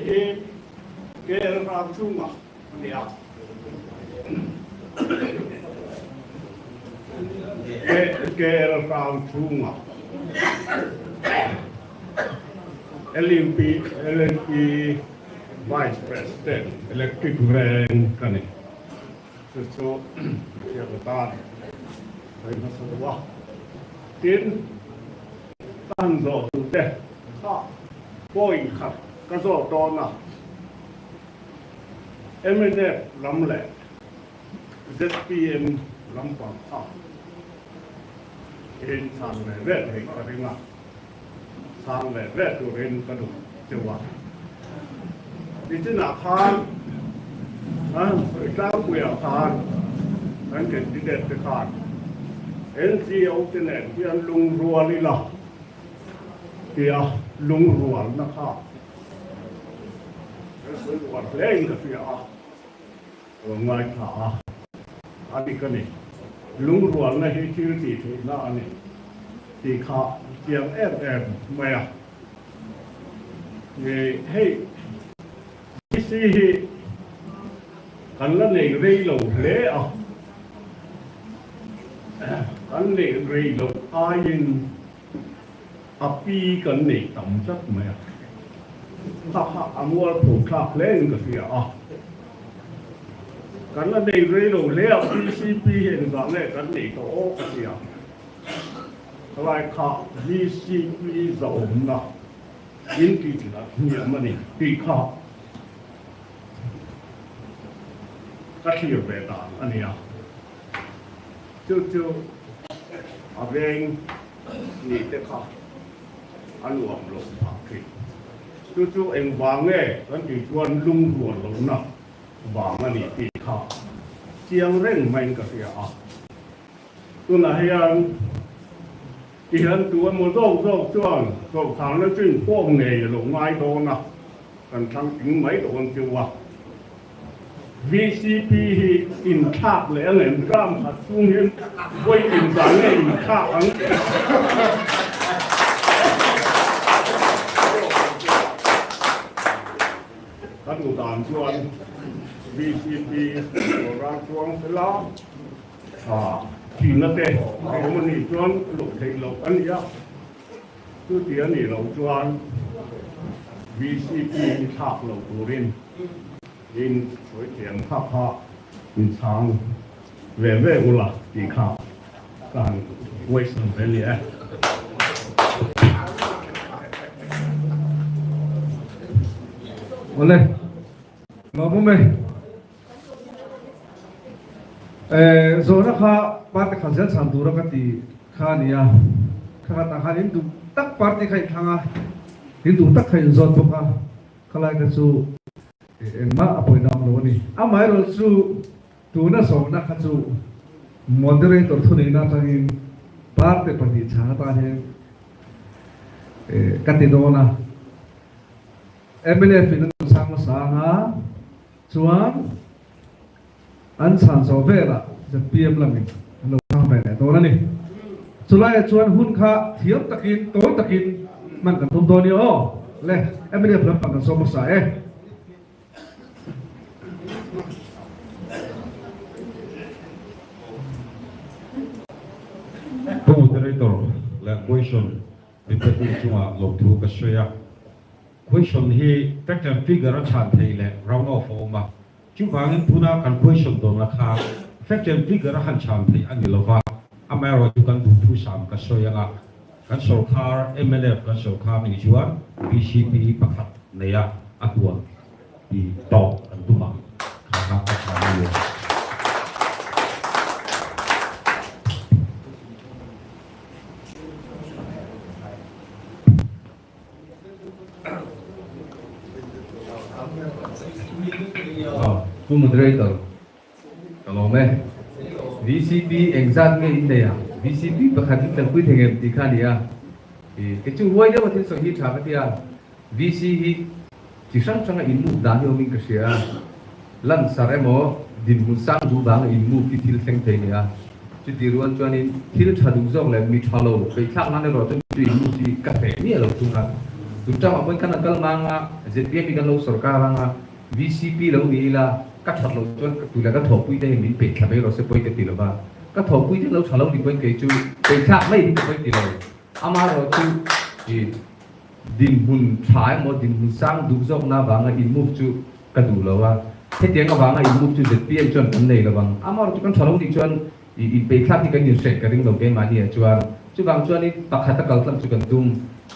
hi KL Ramchhunga a ni a. KL Ramchhunga LUP LNP Vice President Electric Veng ka ni. Chu chu hriat atan sawi hmasa lo a. Tin, ka han zawh duh te kha point khat ka zawh dawn a. Mnf lam leh zpm lampang kha in chhan ve ve thei ka ring a, chhang ve ve turin ka duh cheu a. Nichinah khan an sawi tlangpuiah khan kan candidate te khan NGO te nen hian lungrual ila tia lungrualna kha Kan sawi uar hle in ka hria a, ka lo ngaithla a, a dik a ni. Lungrualna hi thil tih theihna a ni tih kha chiang em em mai a. Hei DC hi kan la nei rei lo hle a, kan nei rei loh aiin A pi kan nei tam tlat mai a, kha kha a mualpho thlak hle in ka hria a. Kan la nei rei lo hle a, VCP hi engzah nge kan nei tawh aw ka ti a. Khalai kha VCP zahawmna in tih hniam a ni tih kha ka thlir ve dan a ni a. Chu chu a veng nih te kha a nuam lo phah thin. Chu chu engvang nge kan tih chuan lungrual lohna vang a ni tih kha chiang reng maiin ka hria a. Tunah hian ti hian tu emaw zawk zawk chuan sawrkharna chu inkhawm ngei a lo ngai dawn a, kan thlang ting mai dawn chu a. Vcp hi inthlak leh ang em? Ram khat chhung hian vawi inzah nge inthlak ang? Ka duh dan chuan vcp ral chuang sela thihna te a awm a nih chuan luh theih loh a ni a. Chuti a nih loh chuan vcp hi thlak loh turin in sawi thiam kha kha in chhang ve ve ula tih kha ka han question ve ni e. Awle, lawmawm e. Zawhna kha party khat zel chhan tura ka ti kha a ni a, kha khatah khan in duh tak party kha in thlang a, in duh tak kha in zawt bawk a, khalai kha chu engmah a pawina awm lo a ni. Amaherawh chu tuna zawhna kha chu moderator thuneihna atangin party pahnih chhan atan hian ka ti dawn a, mnf in an chhang hmasa ang a, Chuan an chhan zawh velah zpm lamin an lo chhang ve leh dawn a ni. Chulaiah chuan hun kha thiam takin, tawi takin hman kan tum dawn nia aw. Le, mnf lampang kan sawm hmasa e. Pu Moderator leh Question min pe tu chungah lawmthu ka sawi a. Question hi fact and figure a chhan theih leh round off a awm a, chuvangin tuna kan question dawnna kha fact and figure a han chhan theih a ni lova, amaherawhchu chu kan duhthusam ka sawi anga kan sawrkhar mnf kan sawrkhar nih chuan bcp pakhat neia a huam ti tawp kan tum ang kha kha a chhan a ni. Pu Moderator, ka lawm e. VCP engzat nge in nei a? VCP pakhat in tlanpui thei ngem tih kha a ni a. Kei chu huai deuh a thil sawi hi tha ka ti a. VC hi chi hrang hranga in move dan hi awmin ka hria a. Lansar emaw dinhmun sang duh vanga in move hi thil thleng thei a ni a. Chuti rual chuanin thil tha duh zawk leh mi tha lo beihthlak nan erawh chuan chu in move hi ka hreh miah lo thung a. Tun tangah pawhin kan han kal mang a, zpm hi kan lo sorkar ang a, vcp lo ni ila, ka that loh chuan ka tui leh ka thawhpui te hi min peih thla mai rawh se pawi ka ti lo va, ka thawhpui te lo tha lo ni pawhin kei chu peih thlak mai hi ka pawi ti lo. Amaherawhchu i dinhmun tha emaw dinhmun sang duh zawkna avanga in move chu ka duh lo a, hetiang avanga in move chu zpm chuan kan nei lo vang. Amaherawhchu kan tha lo nih chuan i inpeih thlak hi kan inhreh ka ring lo keimahni ah chuan. Chuvang chuanin pakhat a kal tlang chu kan tum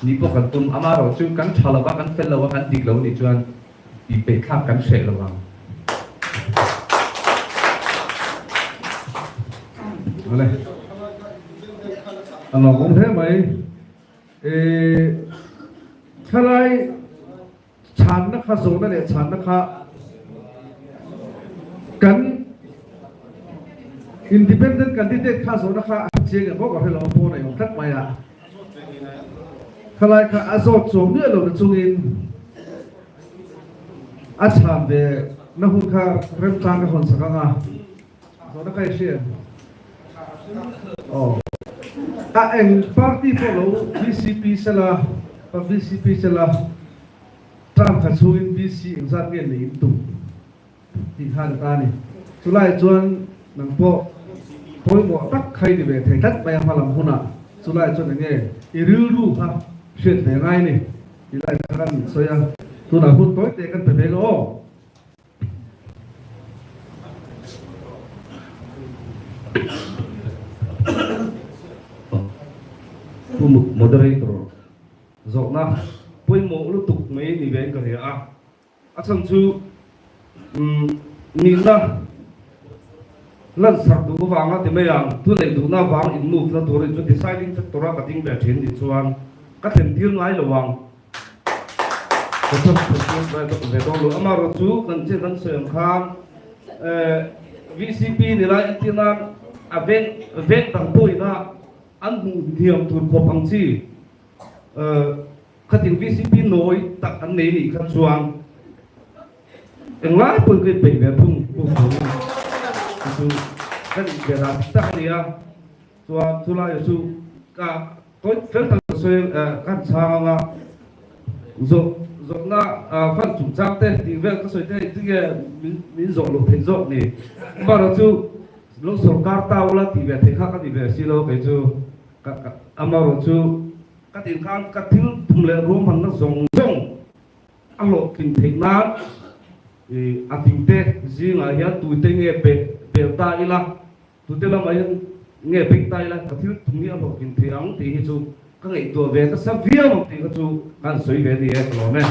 ni pawh kan tum. Amaherawhchu kan tha lo va, kan fel lo va, kan dik lo nih chuan inpeih thlak kan hreh lo vang. Awle. A lawmawm hle mai. Thlalai chhanna kha zawhna leh chhanna kha kan independent candidate kha zawhna kha a chiang em bawk a hrelo a pawn a awm tlat mai a. Thlalai kha a zawt chuang miah lo na chungin a chhan ve na hun kha remchang ka hawn sak ang a. Zawhna ka i hria em? Aw. A eng party pawh lo vcp sela, pa vcp sela, term khat chhungin VC engzat nge nei in tum tih kha a ni ta a ni. Chulai chuan nang pawh pawimawh tak kha i ni ve thei tlat mai a hmalam hunah chulai chuan enge i rilru kha hriat ve ngai a ni tih lai kha kan sawi a, tunah hun tawi te kan pe ve lo aw. Pu Moderator, zawhna pawimawh lutuk mai ni vein ka hria a, a chhan chu nihna lansar duh avanga ti mai ang, thu neih duhna avang in move na turin chu deciding factor a ka ding ve thin nih chuan ka thlen tir ngai lo ang. Ka chhan thlen tir ve dawn lo. Amaherawh chu kan chin kan sawi ang khan VCP ni lai entir nan a veng veng dang pawhin a an hmuh hniam tur khawp ang chi khatin VCP nawi tak an nei nih kha chuan englai pawhin ka inpeih ve thung pu Thawngin chu kan inbe dan tak a ni a. Chuan chulai chu ka tawi fel tak ka sawi kan chhang anga zawh zawhna fan chungchang te tih vel ka sawi te tinge min min zawh loh theih zawk ni amaherawh chu lo sorkar ta ula tih ve theih kha ka ni ve si lo kei chu ka ka amaherawh chu ka tih khan ka thil tum leh ruahmanna zawng zawng a hlawhtlin theih nan a dingte zingah hian tuite nge pe pel ta ila. Tute lamah hian nge beng ta ila ka thil tum hi a hlawhtlin thei ang tih hi chu ka ngaihtuah ve nasa viau ang tih kha chu ka han sawi ve a ni e, ka lawm e.